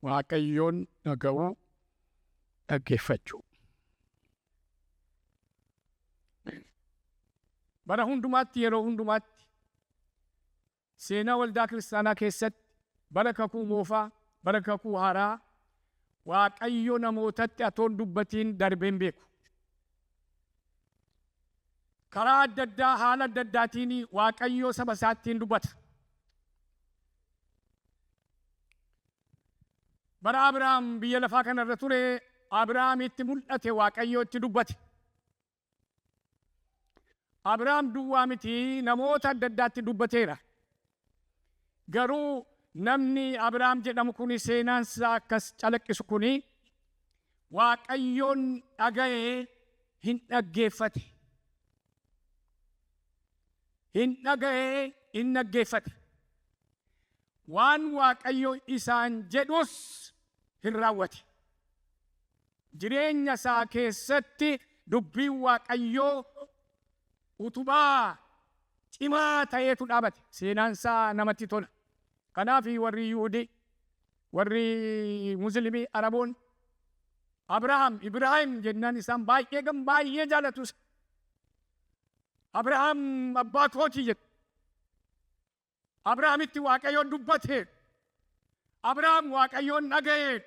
Waaqayyoon dhaga'uu, dhaggeeffachuu. Bara hundumaatti, yeroo hundumaatti, seenaa waldaa kiristaanaa keessatti, bara kakuu moofaa, bara kakuu haaraa, Waaqayyo namootatti atoo hin dubbatiin darbee hin beeku. Karaa adda addaa, haala adda addaatiin Waaqayyo saba isaatti hin dubbata. Bara Abrahaam biyya lafaa kana irra ture, Abrahaamitti mul'ate, Waaqayyo itti dubbate. Abrahaam duwwaa miti, namoota adda addaatti dubbateera. Garuu namni Abrahaam jedhamu kun, seenaan isaa akkas calaqqisu kun, Waaqayyoon dhaga'ee hin dhaggeeffate. Hin dhaga'ee hin dhaggeeffate. Waan Waaqayyo isaan jedhus hin raawwate. Jireenya isaa keessatti dubbiin Waaqayyoo utubaa cimaa ta'eetu dhaabate. Seenaan isaa namatti tola. Kanaaf warri Yihudii, warri Muslimii, Araboonni Abrahaam, Ibraahim jennaan isaan baay'ee gam baay'ee jaalatu isa. Abrahaam abbaa kooti jedhu. Abrahaamitti Waaqayyoon dubbate. Abrahaam Waaqayyoon dhaga'e.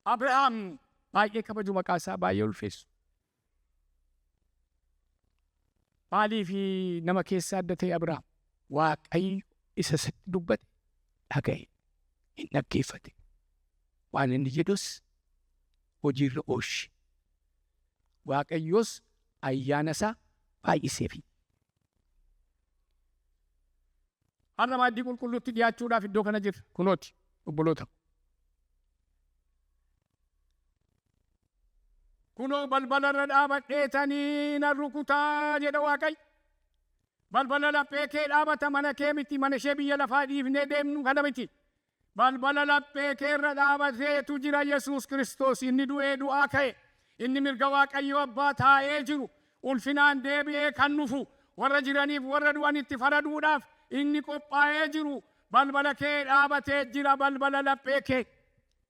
Abrahaam baay'ee kabaju, maqaa isaa baay'ee ulfeessu. Maaliif nama keessaa adda ta'e Abrahaam? Waaqayyo isa isatti dubbate dhaga'e, hin dhaggeeffate. Waan inni jedhus hojiirra oolche. Waaqayyos ayyaana isaa baay'iseefi. Har'a maaddii qulqulluutti dhiyaachuudhaaf iddoo kana jirra. Kunooti, obboloota ko. Kunoo balbala irra dhaabadheetanii nan rukutaa jedha Waaqayyo. Balbala laphee kee dhaabata, mana kee miti, mana ishee biyya lafaa dhiifnee deemnu kana miti. Balbala laphee kee irra dhaabateetu jira Yesuus Kiristoos, inni du'ee du'aa ka'e, inni mirga Waaqayyoo Abbaa taa'ee jiru, ulfinaan deebi'ee kan dhufu, warra jiraniif warra du'anitti faraduudhaaf inni qophaa'ee jiru, balbala kee dhaabatee jira, balbala laphee kee.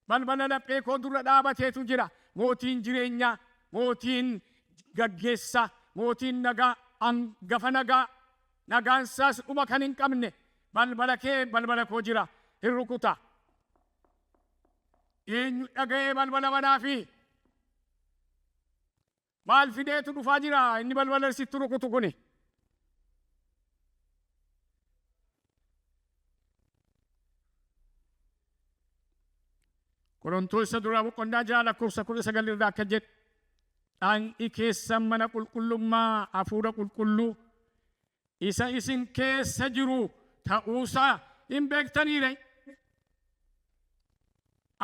Balbala laphee koo dura dhaabateetu jira. Mootiin jireenyaa, mootiin gaggeessaa, mootiin nagaa, angafa nagaa, nagaan isaas dhuma kan hin qabne, balbala kee, balbala koo jira, hin rukuta. Eenyu dhaga'ee balbala banaafi? Maal fideetu dhufaa jira inni balbala sitti rukutu kuni? Qorontoos isa duraa boqonnaa 6 lakkoofsa 19 irraa akka jedhu, dhagni keessan mana qulqullummaa hafuura qulqulluu isa isin keessa jiru ta'uusaa hin beektaniiree?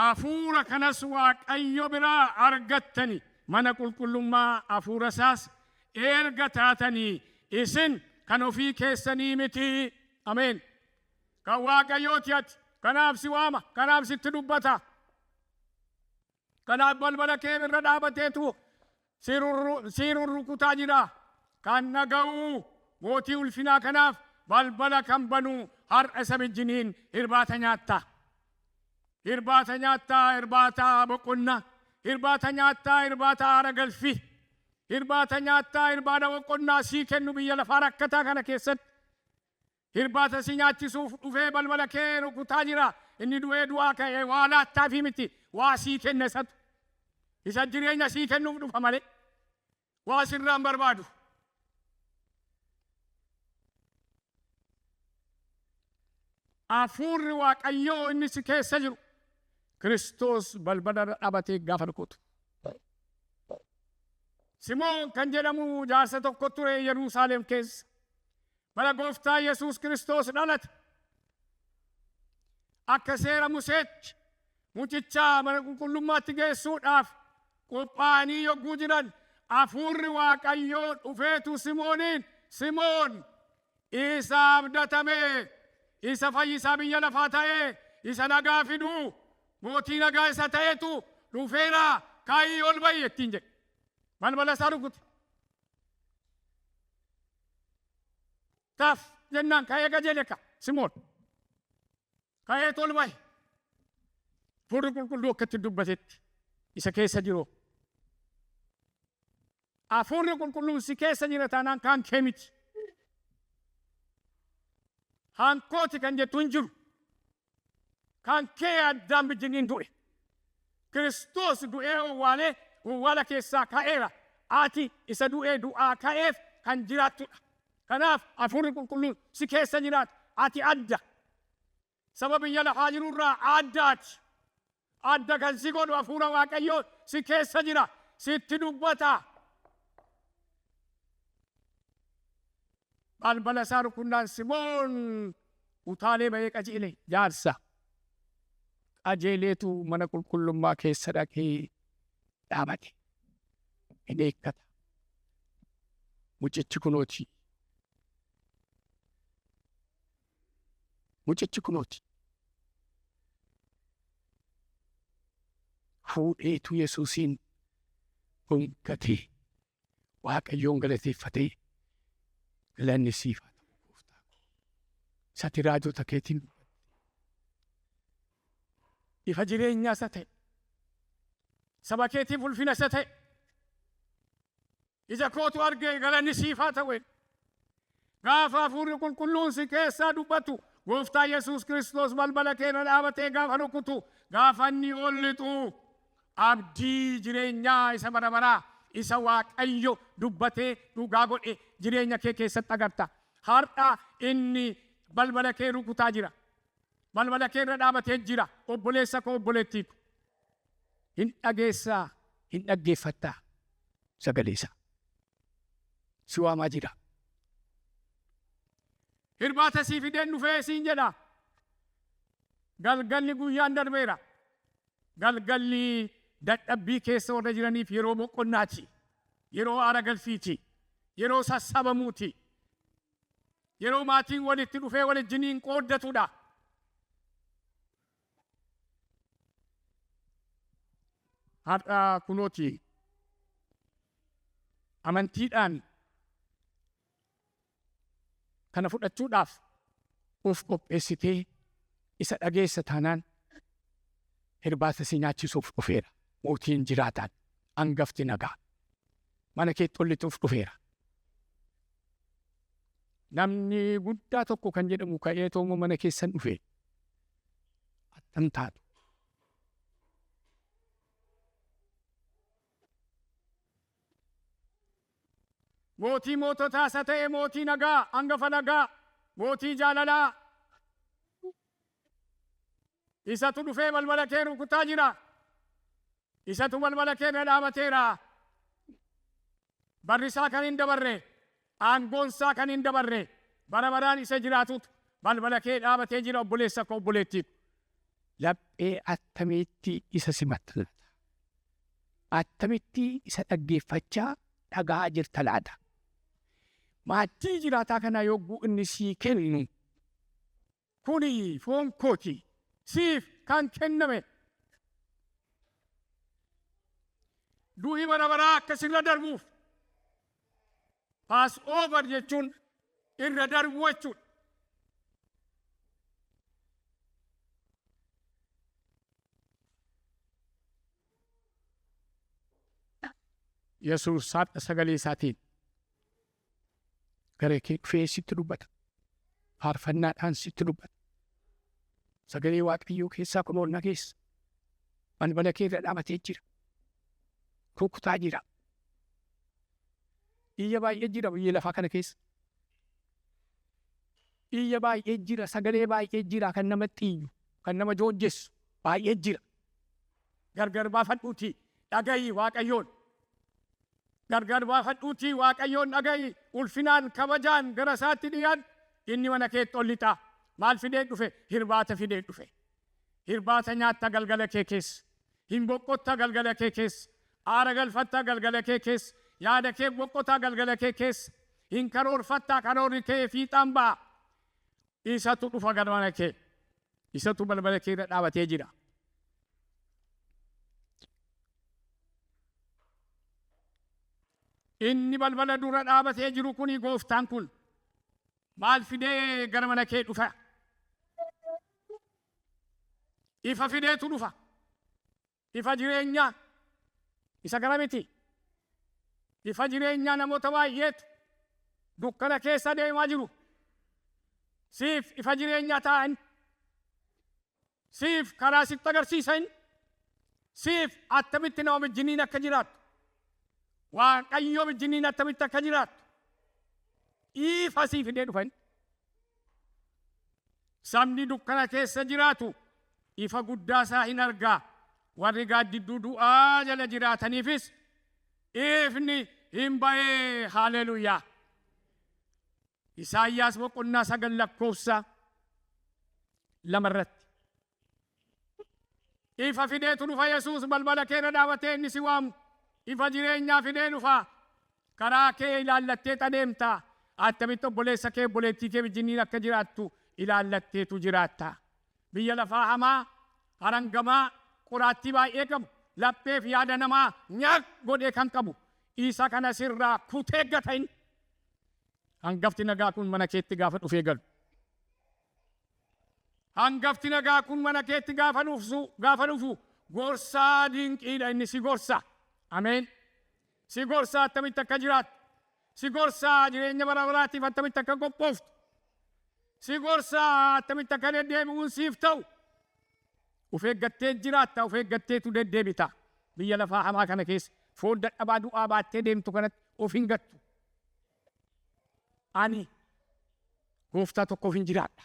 Hafuura kanas Waaqayyo biraa argattani, mana qulqullummaa hafuura isaas erga taatanii, isin kan ofii keessanii miti. Ameen. Kan Waaqayyooti ati. Kanaaf si waama, kanaaf sitti dubbata. Kanaaf balbala kee irra dhaabateetu si rurrukutaa jira. Kan dhaga'u mootii ulfinaa kanaaf balbala kan banu har'a isa wajjiniin irbaata nyaatta. Irbaata nyaattaa, irbaata boqonnaa. Irbaata nyaattaa, irbaata aara galfii. Irbaata nyaattaa, irbaata boqonnaa sii kennu biyya lafaa rakkataa kana keessatti. Irbaata si nyaachisuuf dhufee balbala kee rukutaa jira. Inni du'ee du'aa ka'e waa laattaafii miti. Waa sii kenna isatu. Isa jireenya sii kennuuf dhufa malee. Waa sirraa hin barbaadu. Hafuurri Waaqayyoo inni si keessa jiru Kiristoos balbala irra dhaabatee gaafa rukutu. Simoon kan jedhamu jaarsa tokko ture Yerusaalem keessa. Bara Gooftaa Yesuus Kiristoos dhalate. Akka seera Museetti mucicha mana qulqullummaatti geessuudhaaf qophaa'anii yogguu jiran, hafuurri Waaqayyoo dhufeetu Simooniin, Simoon, isa abdatame, isa fayyisaa biyya lafaa ta'e, isa nagaa fidu, mootii nagaa isa ta'etu dhufeera, ka'ii ol ba'i ittiin jedhe. Balbala isaa rukute. Taf jennaan ka'ee qajeele ka Simoon. Ka'ee ol bahe. Hafuurri qulqulluu akkatti dubbatetti isa keessa jiru. Hafuurri qulqulluun si keessa jira taanaan kan kee miti. Hankooti kan jettu hin jiru. Kan kee Addaam wajjiniin du'e. Kiristoos du'ee owwaalee owwaala keessaa ka'eera. Ati isa du'ee du'aa ka'eef kan jiraattudha. Kanaaf hafuurri qulqulluun si keessa jiraata. Ati adda. Saba biyya lafaa jirurraa addaati. Adda kan si godhu hafuura Waaqayyoo si keessa jira. Sitti dubbata. Balbala isaa rukunnaan Simoon utaalee ba'ee qajeele jaarsa. Qajeeleetu mana qulqullummaa keessa dhaqee dhaabate. Hin eeggata. Mucichi kunooti. Mucichi kunooti. Fuudheetu Yesuusiin dhungatee Waaqayyoon galateeffatee, "Galanni siif haa ta'u, gooftaa koo. Isati raajota keetiin dubbatte. Ifa jireenyaa isa ta'e. Saba keetiif ulfina isa ta'e. Ija kootu arge, galanni siif haa ta'u." Gaafa hafuurri qulqulluun si keessaa dubbatu, gooftaa Yesuus Kiristoos balbala keerra dhaabatee gaafa rukutu, gaafa inni ol lixu, abdii jireenyaa isa bara baraa isa Waaqayyo dubbatee dhugaa godhe jireenya kee keessatti agarta. Har'a inni balbala kee rukutaa jira. Balbala kee irra dhaabatee jira. Obboleessa koo, obboleettii ko. Hin dhageessaa, hin dhaggeeffattaa sagalee isaa? Si waamaa jira. "Hirbaata sii fideen dhufee," siin jedha. Galgalli guyyaan darbeera. Galgalli dadhabbii keessa warra jiraniif yeroo boqonnaati. Yeroo aara galfiiti. Yeroo sassaabamuuti. Yeroo maatiin walitti dhufee waliijjiniin qooddatudha. Har'a kunooti amantiidhaan kana fudhachuudhaaf of qopheessitee isa dhageessa taanaan, hirbaata si nyaachisuuf dhufeera. Mootiin jiraataan, hangafti nagaa, mana keetti ol lixuuf dhufeera. Namni guddaa tokko kan jedhamu ka'ee toomoo mana keessan dhufe, attam taatu? Mootii moototaa isa ta'e, mootii nagaa, hangafa nagaa, mootii jaalalaa isatu dhufee balbala kee rukutaa jira. Isatu balbala kee irra dhaabateera. Barri isaa kan hin dabarre, aangoon isaa kan hin dabarre, bara baraan isa jiraatutu balbala kee dhaabatee jira, obboleessa koo, obboleettii ko. Laphee attamiitti isa simatta laata? Attamitti isa dhaggeeffachaa dhaga'aa jirta laata? Maaddii jiraataa kanaa yogguu inni sii kennu, "Kuni foon kooti siif kan kenname." Du'i bara baraa akka sirra darbuuf. Pass over jechuun irra darbuu jechuudha. Yesuus har'a sagalee isaatiin gara kee dhufee sitti dubbata. Faarfannaadhaan sitti dubbata. Sagalee Waaqayyoo keessaa kunoo na keessa. Balbala kee irra dhaabatee jira. Rukutaa jira. Iyya baay'ee jira biyya lafaa kana keessa. Iyya baay'ee jira, sagalee baay'ee jira kan namatti iyyu, kan nama joonjessu baay'ee jira. Gargar baafadhuutii dhaga'i Waaqayyoon. Gargar baafadhuutii Waaqayyoon dhaga'i, ulfinaan kabajaan gara isaatti dhiyaadhu, inni mana keetti ol lixa. Maal fidee dhufe? Hirbaata fidee dhufe. Hirbaata nyaatta galgala kee keessa. Hin boqqotta galgala kee keessa. Aara galfatta galgala kee keessa. Yaada kee boqqotaa galgala kee keessa. Hin karoorfattaa, karoorri kee fiixaan ba'a. Isatu dhufa gara mana kee. Isatu balbala kee irra dhaabatee jira. Inni balbala dura dhaabatee jiru kuni, gooftaan kun, maal fidee gara mana kee dhufa? Ifa fideetu dhufa. Ifa jireenyaa isa kana miti. Ifa jireenyaa namoota baay'eetu dukkana keessa deemaa jiru. Siif ifa jireenyaa ta'an, siif karaa sitti agarsiisan, siif attamitti nama wajjiniin akka jiraattu, Waaqayyo wajjiniin attamitti akka jiraattu ifa sii fidee dhufan. Sabni dukkana keessa jiraatu ifa guddaa isaa hin argaa. Warri gaaddidduu du'aa jala jiraataniifis ifni hin ba'ee. Haleluuyaa. Isaayyaas boqonnaa 9 lakkoofsa 2 irratti. Ifa fideetu dhufa Yesuus balbala keerra dhaabatee inni si waamu. Ifa jireenyaa fidee dhufa. Karaa kee ilaallatteet adeemta. Attamitti obboleessa kee, obboleettii kee wajjiniin akka jiraattu ilaallatteetu jiraatta. Biyya lafaa hamaa, harangamaa, qoraattii baay'ee qabu, lapheef yaada namaa nyaaq godhee kan qabu, isa kana sirraa kutee gata inni. Hangafti nagaa kun mana keetti gaafa dhufee galu. Hangafti nagaa kun mana keetti gaafa dhufu gorsaa dinqiidha, inni si gorsa. Ameen. Si gorsaa attamitti akka jiraattu. Si gorsaa jireenya bara baraatiif attamitti akka qophooftu. Si gorsaa attamitti akka deddeebi'uun siif ta'u. Of eeggattee jiraatta, of eeggatteetu deddeebita. Biyya lafaa hamaa kana keessa foon dadhabaa du'aa baattee deemtu kanatti of hin gattu. Ani gooftaa tokkoof hin jiraadha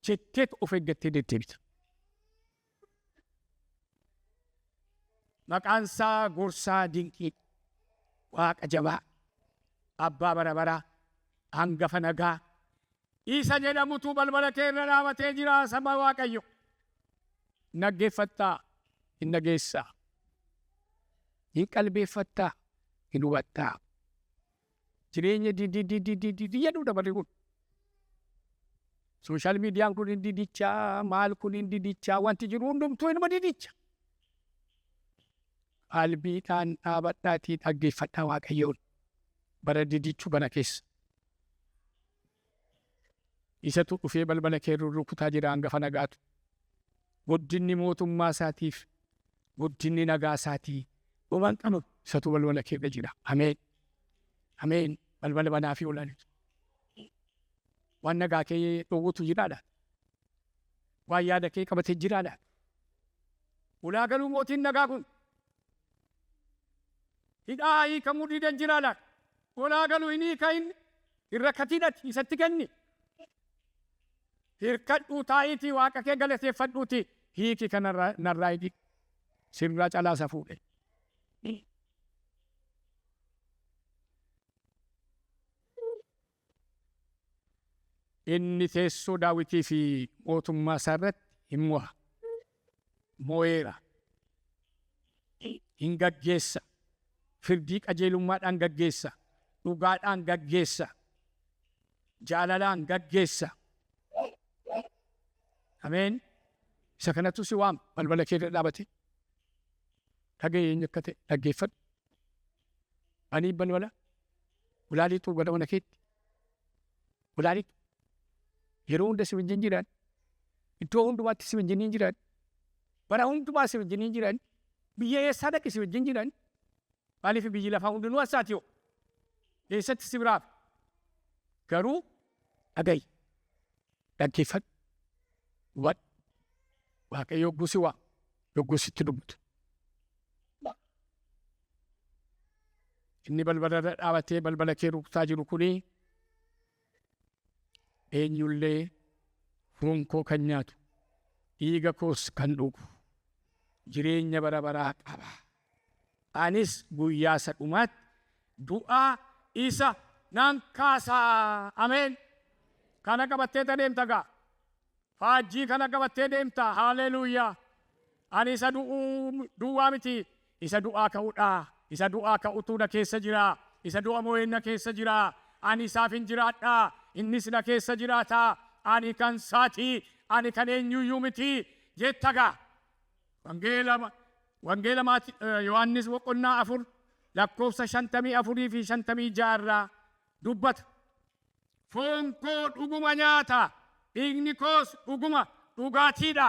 jetteetu of eeggattee deddeebita. Maqaan isaa gorsaa dinqii, Waaqa jabaa, abbaa bara baraa, hangafa nagaa. Isa jedhamutu balbala kee irra dhaabatee jira, saba Waaqayyo. Dhaggeeffattaa, hin dhageessaa. Hin qalbeeffattaa, hin hubattaa. Jireenya didididididi jedhudha barri kun. Social mediaan kun hin didichaa, maal kun hin didichaa, wanti jiru hundumtuu inuma didicha. Qalbiidhaan dhaabadhaatii dhaggeeffadhaa Waaqayyoon bara didichuu kana keessa. Isatu dhufee balbala kee rurrukutaa jira, hangafa nagaatu. Guddinni mootummaa isaatiif, guddinni nagaa isaatii dhuman qabu, isatu balbala kee irra jira. Ameen. Ameen. Balbala banaa fi olaanitu. Waan nagaa kee dhowwutu jiraadha. Waan yaada kee qabatee jiraadha. Ulaa galuu mootiin nagaa kun hidhaa hiikamuu didan jiraadha. Ulaa galuu hin hiika inni, hin rakkatiidhati isatti kenni. Hirkadhuu taa'iitii Waaqa kee galateeffadhuuti hiiki kana narraa hidhi. Sirraa calaasa fuudhe. Inni teessoo Daawitii fi mootummaa isaa irratti hin mo'a. Mo'eera. Hin gaggeessa. Firdii qajeelummaadhaan gaggeessa. Dhugaadhaan gaggeessa. Jaalalaan gaggeessa. Ameen. Isa kanatu si waama, balbala kee irra dhaabate. Dhaga'i, eenyu akka ta'e dhaggeeffadhu. Banii balbala. Ulaalii xuu gara mana keetti. Ulaalii yeroo hunda si wajjin jiran. Iddoo hundumaatti si wajjin jiran. Bara hundumaa si wajjin jiran. Biyya eessaa dhaqi si wajjin jiran. Maaliif biyyi lafaa hundinuu asaati yoo? Eessatti si biraaf? Garuu dhaga'i. Dhaggeeffadhu. Hubadhu. Waaqayyo yogguu si waamu, yogguu sitti dubbatu. Inni balbala irra dhaabatee balbala kee rukutaa jiru kuni, eenyullee foon koo kan nyaatu, dhiiga koos kan dhugu jireenya bara baraa qaba. Anis guyyaa isa dhumaatti du'aa isa nan kaasa. Ameen. Kana qabattee adeemta gaa. Faajjii kana qabattee deemta. Haleluuyaa. Ani isa du'uu duwwaa miti. Isa du'aa ka'uudha. Isa du'aa ka'utu na keessa jira. Isa du'a mo'een na keessa jira. Ani isaaf hin jiraadha. Innis na keessa jiraata. Ani kan saati. Ani kan eenyuyyuu miti. Jetta gaa. Wangeela Yohaannis boqonnaa 4 lakkoofsa 54 fi 56 irraa dubbata. Foon koo dhuguma nyaata, dhiigni koos dhuguma dhugaatiidha.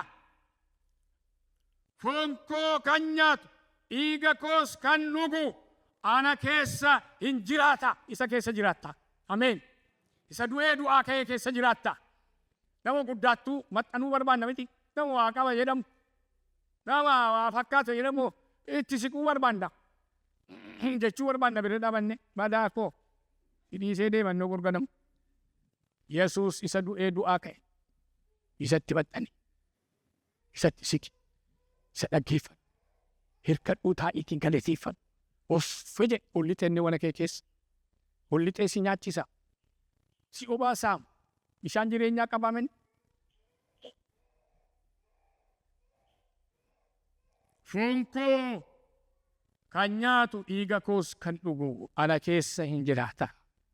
Foon koo kan nyaatu, dhiiga koos kan dhugu ana keessa hin jiraata. Isa keessa jiraatta. Ameen. Isa du'ee du'aa ka'e keessa jiraatta. Nama guddaattuu maxxanuu barbaanna miti. Nama waa qaba jedhamu. Nama waa fakkaatu jedhamu itti siquu barbaanna. Jechuu barbaanna bira dhaabanne badaa koo dhiisee deemannoo gorganamu. Yesuus isa du'ee du'aa ka'e. Isatti maxxani. Isatti siqi. Isa dhaggeeffadhu. Hirkadhuu taa'iitiin galateeffadhu. Of jedhe ol lixenne mana kee keessa. Ol lixee si nyaachisa. Si obaasaa. Bishaan jireenyaa qabaamen. Foon koo kan nyaatu dhiiga koos kan dhugu ana keessa hin jiraata.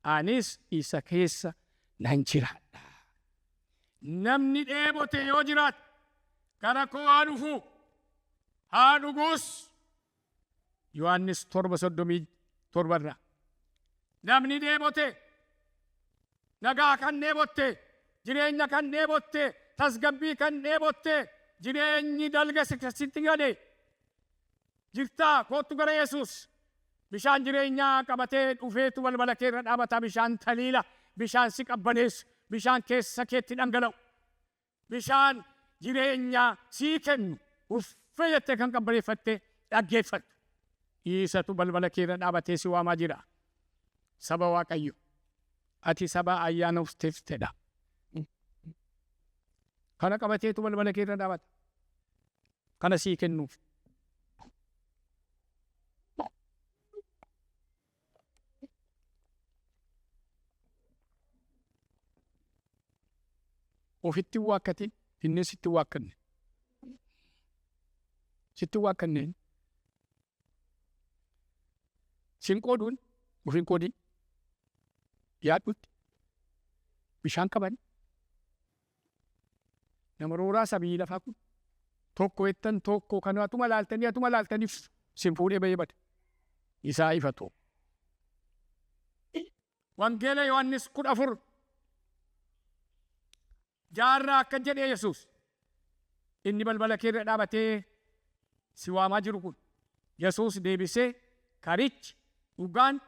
Anis isa keessa nan jiraadha. Namni dheebote yoo jiraate gara koo haa dhufu, haa dhugus. Yohaannis 7:37 irraa. Namni dheebote, nagaa kan dheebotte, jireenya kan dheebotte, tasgabbii kan dheebotte, jireenyi dalga sitti gale. Jirtaa koottu gara Yesuus. Bishaan jireenyaa qabatee dhufeetu balbala kee irra dhaabata. Bishaan taliila, bishaan si qabbaneessu, bishaan keessa keetti dhangala'u. Bishaan jireenyaa sii kennu uffee jettee kan qabbaneeffattee dhaggeeffattu. Isatu balbala kee irra dhaabatee si waamaa jira. Saba Waaqayyo. Ati saba ayyaana ufteeftedha. Kana qabateetu balbala kee irra dhaabata. Kana sii kennuuf. Ofitti hin waakkatin, innis sitti hin waakkanne. Sitti hin waakkanne. Sin qooduun of hin qoodin. Dhiyaadhutti. Bishaan qaban. Nama rooraasa biyyi lafaa kun. Tokko jettan tokko kan atuma laaltanii atuma laaltaniif sin fuudhee bahee bada. Isaa ifatu. Wangeela Yohaannis 14 jaarraa akka jedhee Yesuus inni balbala kee irra dhaabatee si waamaa jiru kun Yesuus deebisee karichi dhugaan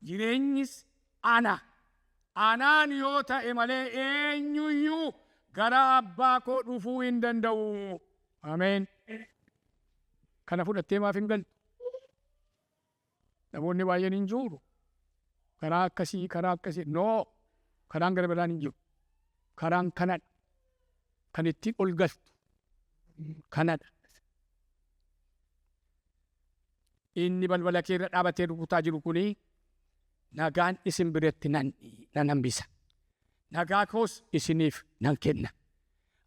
jireenyis ana. Anaan yoo ta'e malee eenyuyyuu gara abbaa koo dhufuu hin danda'u. Ameen. Kana fudhattee maaf hin galtu? Namoonni baay'een hin jiru. Karaa akkasii, karaa akkasii. No! Karaan gara biraan hin jiru. Karaan kanadha. Kan ittiin ol galtu kanadha. Inni balbala kee irra dhaabatee rukutaa jiru kuni nagaan isin biratti nan nan hambisa. Nagaa koos isiniif nan kenna.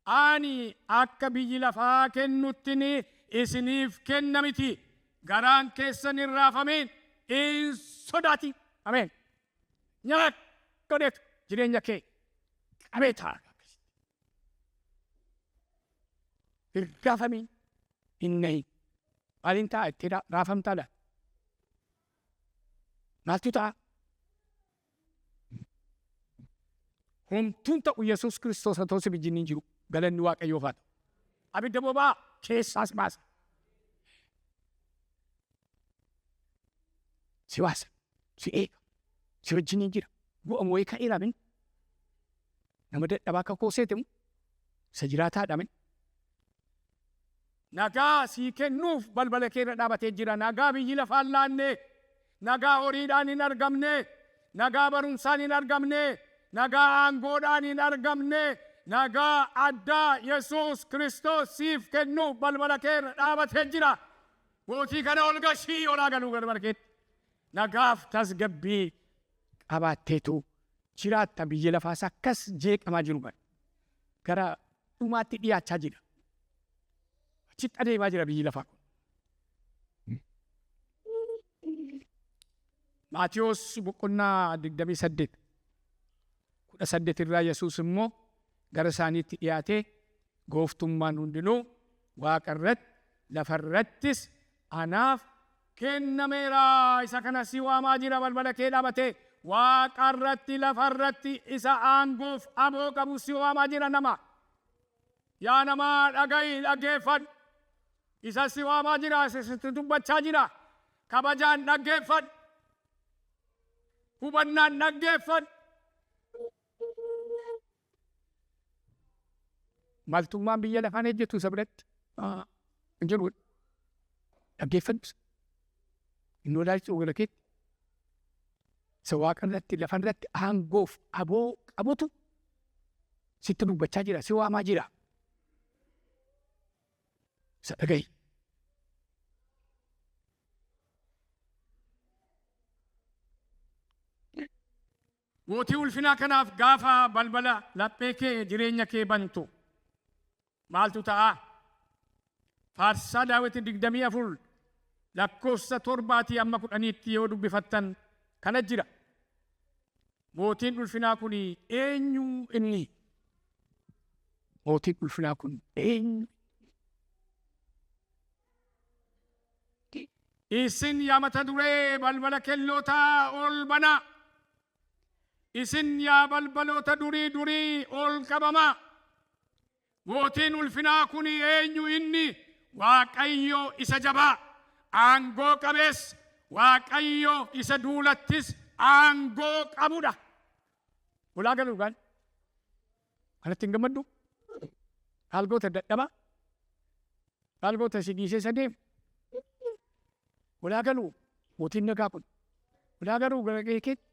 Ani akka biyyi lafaa kennuttin isiniif kenna miti. Garaan keessan hin raafamin, hin sodaatin. Ameen. Nyaata godhetu jireenya kee qabee taa'a. Hin raafamin, hin nahin. Maaliin ta'a itti raafamtaa laata? Maaltu ta'a? Homtuun ta'u Yesuus Kiristoos otoo si wajjin hin jiru. Galanni Waaqayyoof haa ta'u. Abidda boba'aa keessaas baasa. Si baasa. Si eega. Si wajjin hin jira. Du'a moo'ee ka'eera min. Nama dadhabaa akka koo seete moo? Isa jiraataadha min. Nagaa sii kennuuf balbala kee irra dhaabatee jira. Nagaa biyyi lafaa hin laanne, nagaa horiidhaan hin argamne, nagaa barumsaan hin argamne, nagaa aangoodhaan hin argamne, nagaa addaa Yesuus Kiristoos siif kennuuf balbala kee irra dhaabatee jira. Mootii kana ol gashii olaa galuu balbala keetti. Nagaaf tasgabbii qabaatteetu jiraatta. Biyyi lafaas akkas jeeqamaa jiru kana. Gara dhumaatti dhiyaachaa jira. Achitti adeemaa jira biyyi lafaa kun. Maatiyos boqonnaa 28 18 irraa Yesuus immoo gara isaaniitti dhiyaatee gooftummaan hundinuu waaqa irratti lafa irrattis anaaf kennameera. Isa kana si waamaa jira balbala kee dhaabatee. Waaqa irratti lafa irratti isa aangoof aboo qabu si waamaa jira nama. Yaa namaa dhaga'i dhaggeeffadhu. Isa si waamaa jira, isa sitti dubbachaa jira. Kabajaan dhaggeeffadhu. Hubannaan dhaggeeffadhu. Maltummaan biyya lafaan ejjetu isa biratti hin jiru. Dhaggeeffadhu. Inni olaalchu gara keetti. Isa waaqa irratti lafa irratti aangoof aboo qabutu sitti dubbachaa jira, si waamaa jira. Isa dhaga'i. Mootii ulfinaa kanaaf gaafa balbala laphee kee jireenya kee bantu maaltu ta'a? Faarsaa Daawit 24 lakkoofsa 7 amma 10tti yoo dubbifattan kana jira. Mootiin ulfinaa kun eenyu inni? Mootiin ulfinaa kun eenyu? Isin yaa mata duree balbala kellootaa ol banaa. Isin yaa balbaloota durii durii ol qabamaa. Mootiin ulfinaa kun eenyu inni? Waaqayyo isa jabaa, aangoo qabeessa, Waaqayyo isa duulattis aangoo qabudha. Ulaa galuu gaal. Kanatti hin gammaddu? Maal goota dadhabaa? Maal goota si dhiisee isa deemu? Ulaa galuu mootiin nagaa kun. Ulaa galuu gara qe'ee keetti.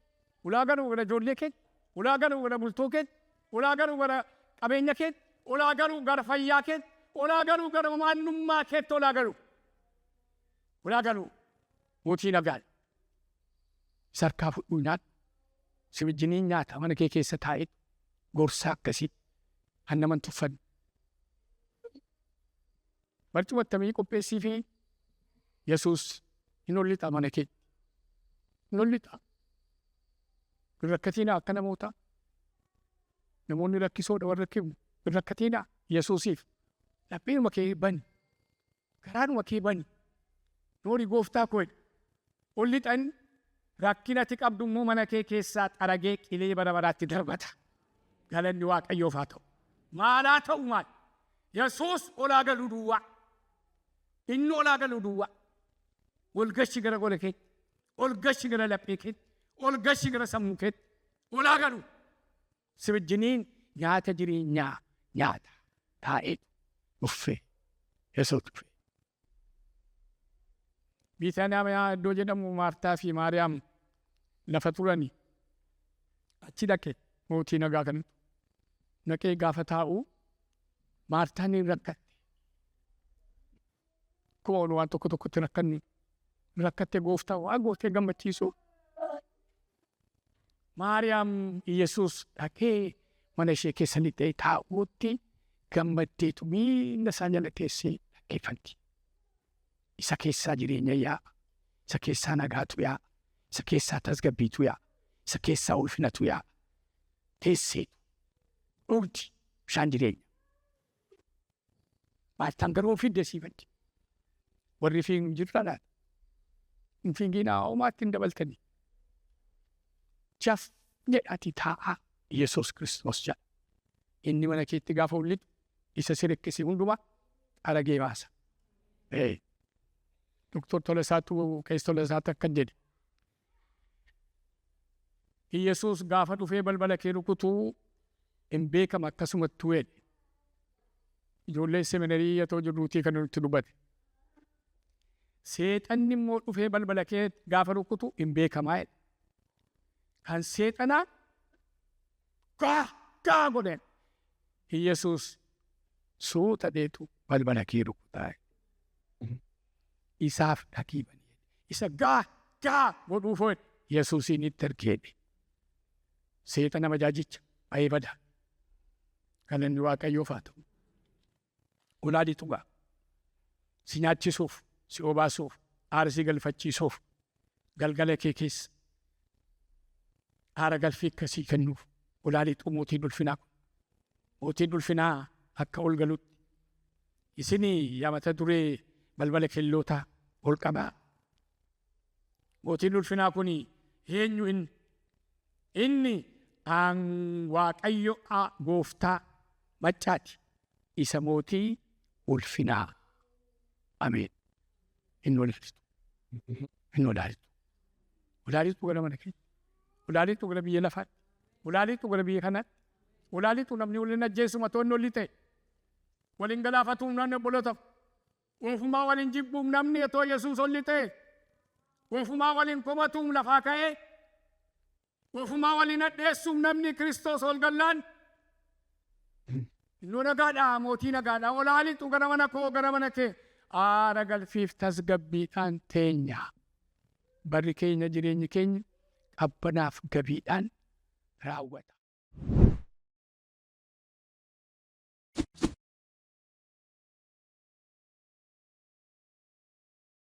Ulaa galuu gara ijoollee keetti. Ulaa galuu gara bultoo keetti. Ulaa galuu gara qabeenya keetti. Ulaa galuu gara fayyaa keetti. Ulaa galuu gara maannummaa keetti ulaa galuu. Ulaa galuu mootii nagaan. Isa harkaa fudhuu nyaadhu. Si wajjiniin nyaata mana kee keessa taa'ee gorsa akkasii kan nama hin tuffanne. Barcuma attamii qopheessii fi Yesuus hin ol lixa mana keetti. Hin ol lixa. Hin rakkatiinaa akka namootaa. Namoonni rakkisoodha warra rakkifnu. Hin rakkatiinaa Yesuusiif. Lapheedhuma kee bani. Garaadhuma kee bani. Noori gooftaa koo jedhi. Ol lixan rakkina ati qabdu immoo mana kee keessaa xaragee qilee bara baraatti darbata. Galanni Waaqayyoof haa ta'u. Maal haa ta'u maal? Yesuus olaa galuu duwwaa. Inni olaa galuu duwwaa. Ol gashi gara gola keetti. Ol gashi gara laphee keetti. Ol gashi gara sammuu keetti. Olaa galuu. Si wajjiniin nyaata jireenyaa nyaata taa'eetu dhufe. Yesuus dhufe. Biitaaniyaa iddoo jedhamu Maartaa fi Maariyaam lafa turani achi dhaqe mootii nagaa kanatu. Dhaqee gaafa taa'u Maartaan hin rakkatte. Akkuma waan tokko tokkotti rakkannu rakkatte gooftaa waan gootee gammachiisu. Maariyaam Yesuus dhaqee mana ishee keessa lixee taa'uutti gammaddeetu miila isaa jala teessee dhaggeeffatti. Isa keessaa jireenya yaa'a. Isa keessaa nagaatu yaa'a. Isa keessaa tasgabbiitu yaa'a. Isa keessaa ulfinatu yaa'a. Teesseetu dhugdi bishaan jireenya. Maartaan garuu fidde siifatti. Warri fiigu jirra laata? Hin fiiginaa homaatti hin dabaltanii. Jaf jedhaatii taa'aa Yesuus Kiristoos jedha. Inni mana keetti gaafa ol lixu isa si rakkise hundumaa xaragee baasa. Ee. Doktor Tolasaatu Qees Tolasaatu akkan jedhe. Iyyasuus gaafa dhufee balbala kee rukutu hin beekama akkasumattuu jedhe. Ijoollee seminarii yatoo jirruutii kan nutti dubbate. Seexanni immoo dhufee balbala kee gaafa rukutu hin beekamaa jedhe. Kan seexanaa gaa gaa godhe. Iyyasuus suuta dheetu balbala kee rukutaa. Isaaf dhaqii bani jedhe. Isa gaa gaa godhuufoo jedhe. Yesuusiin itti erge jedhe. Seexana majaajicha ba'ee bada. Galanni Waaqayyoof haa ta'u. Ulaa lixu gaa. Si nyaachisuuf, si obaasuuf, aara si galfachiisuuf, galgala kee keessa aara galfii akkasii kennuuf ulaa lixu mootiin ulfinaa kun. Mootiin ulfinaa akka ol galutti Isin yaa mata duree balbala kellootaa ol qabaa. Mootiin ulfinaa kun eenyu inni? Inni aan Waaqayyo a gooftaa maccaati, isa mootii ulfinaa. Ameen. Hin olaalitu. Hin olaalitu. Olaalitu gara mana keenya. Olaalitu gara biyya lafaatti. Olaalitu gara biyya kanaatti. Olaalitu namni waliin ajjeesu matoonni olii ta'e. Waliin galaafatuuf namni obboloota. Ofumaa waliin jibbuuf namni otoo Yesuus olli ta'e. Ofumaa waliin komatuuf lafaa ka'ee. Ofumaa waliin hadheessuuf namni Kiristoos ol gallaan. Innoo nagaadhaa, mootii nagaadhaa, olaalitu gara mana koo, gara mana kee. Aara galfiif tasgabbiidhaan teenya. Barri keenya, jireenyi keenya qabbanaaf gabiidhaan raawwata.